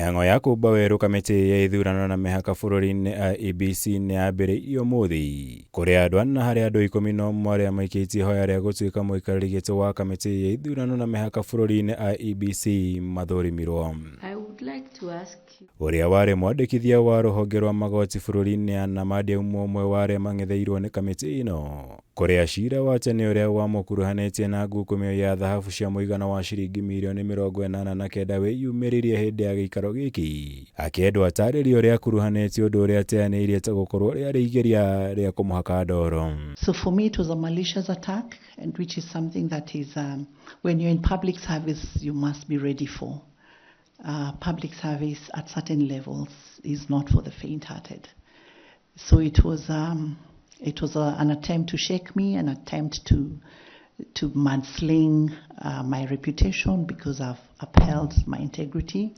Mĩhang'o ya kũmba werũ kamĩtĩ ya ithurano na mĩhaka bũrũri-inĩ IEBC nĩ yambĩrĩirio ũmũthĩ kũrĩ andũ ana harĩ andũ 11 arĩa maikĩtie ihoya rĩa gũtuĩka mũikarĩri gĩtĩ wa kamĩtĩ ya ithurano na mĩhaka bũrũri-inĩ IEBC mathũrimirwo. I would like to ask you. Ũrĩa warĩ mwandĩkithia wa rũhonge rwa magoti bũrũri-inĩ Anna Madi auma ũmwe wa arĩa mang'etheirwo nĩ kamĩtĩ ĩno kũrĩa cira wa tene ũrĩa wamũkuruhanĩtie na ngukumio ya thahabu cia mũigana wa ciringi mirioni 89 wĩyumĩririe hĩndĩ ya gĩikaro gĩkĩ akĩendwo atarĩrie ũrĩa akuruhanĩtie ũndũ ũrĩa ateanĩirie ta gũkorwo rĩarĩ igeria rĩa kũmũhaka ndoro. So for me it was a malicious attack, and which is something that is, when you're in public service, you must be ready for. Public service at certain levels is not for the faint-hearted. So it was an attempt to shake me, an attempt to mudsling my reputation because I've upheld my integrity.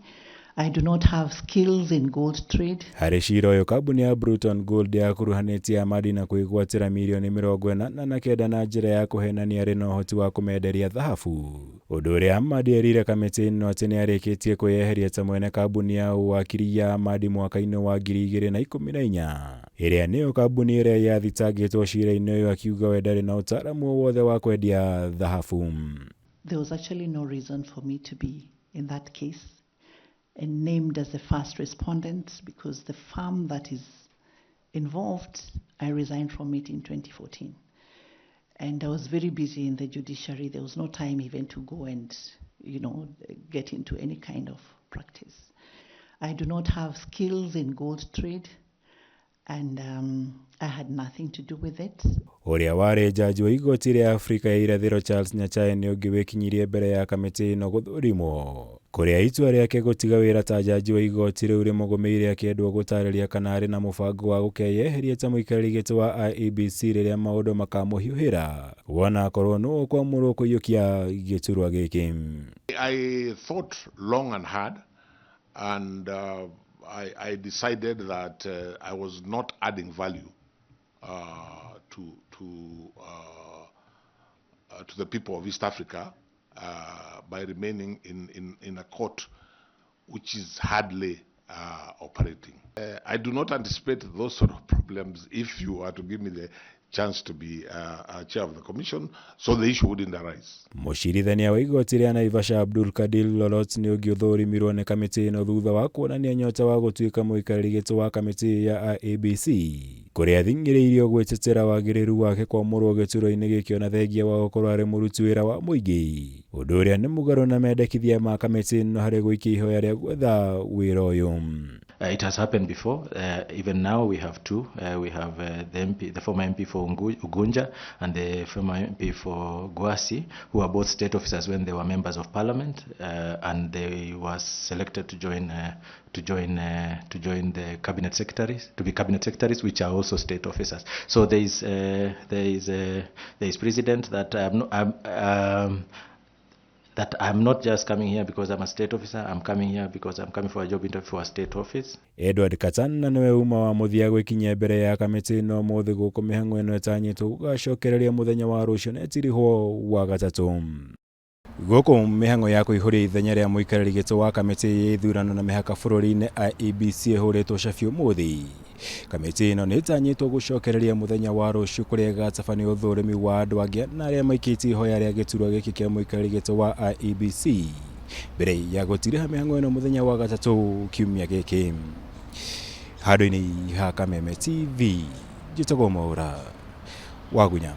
I do not have skills in gold trade. Harĩ cira ũyũ, kambuni ya Bruton Gold yakuruhanĩtie Amadi na kwĩgwatĩra mirioni 89 na njĩra ya kũhenania arĩ na ũhoti wa kũmenderia thahabu, ũndũ ũrĩa Amadi erire kamĩtĩ ĩno atĩ nĩ arĩkĩtie kwĩyeheria ta mwene kambuni ya ũwakiri ya Amadi mwaka-inĩ wa 2014, ĩrĩa nĩyo kambuni ĩrĩa yathitangĩtwo cira-inĩ ũyũ, akiuga we ndarĩ na ũtaaramu o wothe wa kwendia thahabu. There was actually no reason for me to be in that case and named as the first respondent, because the firm that is involved, I resigned from it in 2014. And I was very busy in the judiciary. There was no time even to go and get into any kind of practice. I do not have skills in gold trade, and I had nothing to do with it. Ũrĩa warĩ njanji wa igoti rĩa Afrika ya irathĩro Charles Nyachae nĩ ũngĩ wĩkinyirie mbere ya kamĩtĩ ĩno gũthũrimwo, kũrĩa itua rĩake gũtiga wĩra ta njanji wa igoti rĩu rĩmũgũmĩire, akĩendwo gũtarĩria kana arĩ na mũbango wa gũkeyeheria ta mũikarĩri gĩtĩ wa IEBC rĩrĩa maũndũ makamũhiũhĩra wona akorwo nũ ũkwamũrwo kũiyũkia gĩturwa gĩkĩ. I thought long and hard, and I decided that I was not adding value to the people of East Africa by remaining in a court which is hardly operating. I do not anticipate those sort of problems if you are to give me the chance to be chair of the commission, so the issue wouldn't arise. Mũcirithania wa igoti rĩa Naivasha Abdul Kadir Lorot nĩ ũngĩ ũthũrimirwo nĩ kamĩtĩ ĩno thutha wa kuonania nyota wa gũtuĩka mũikarĩri gĩtĩ wa kamĩtĩ ya IEBC, kũrĩa athing'ĩrĩirio gwĩtetera wagĩrĩru wake kwamũrwo gĩturwa-inĩ gĩkĩ ona thengia wa gũkorwo arĩ mũruti wĩra wa mũingĩ, ũndũ ũrĩa nĩ mũgarũ na mendekithia ma kamĩtĩ ĩno harĩ gũikia ihoya rĩa gwetha wĩra ũyũ. It has happened before. Even now we have two. We have the MP, the former MP for Ugunja and the former MP for Gwasi, who are both state officers when they were members of parliament, and they were selected to join the cabinet secretaries, to be cabinet secretaries, which are also state officers. So there is precedent that I'm not, I'm, that I'm not just coming here because I'm a state officer. I'm coming here because I'm coming for a job interview for a state office. Edward Katana nĩwe uma wa mũthia gwĩkinyia mbere ya kamĩtĩ ĩno ũmũthĩ, gũkũ mĩhang'o ĩno ĩtanyĩtwo gũgacokereria mũthenya wa rũciũ na ĩtirihwo wa gatatũ. Gũkũ mĩhang'o ya kũihũria ithenya rĩa mũikarĩri gĩtĩ wa kamĩtĩ ya ithurano na mĩhaka bũrũri-inĩ IEBC ĩhũrĩtwo cabi ũmũthĩ, kamĩtĩ ĩno nĩ ĩtanyĩtwo gũcokereria mũthenya wa rũciũ, kũrĩa ĩgatabania ũthũrimi wa andũ angĩ na arĩa maikĩtie ihoya rĩa gĩturwa gĩkĩ kĩa mũikarĩri gĩtĩ wa IEBC mbere ya gũtiriha mĩhang'o ĩno mũthenya wa gatatũ kiumia gĩkĩ. Handũ-inĩ ha Kameme TV, njĩtagwo Mwaũra Wagunya.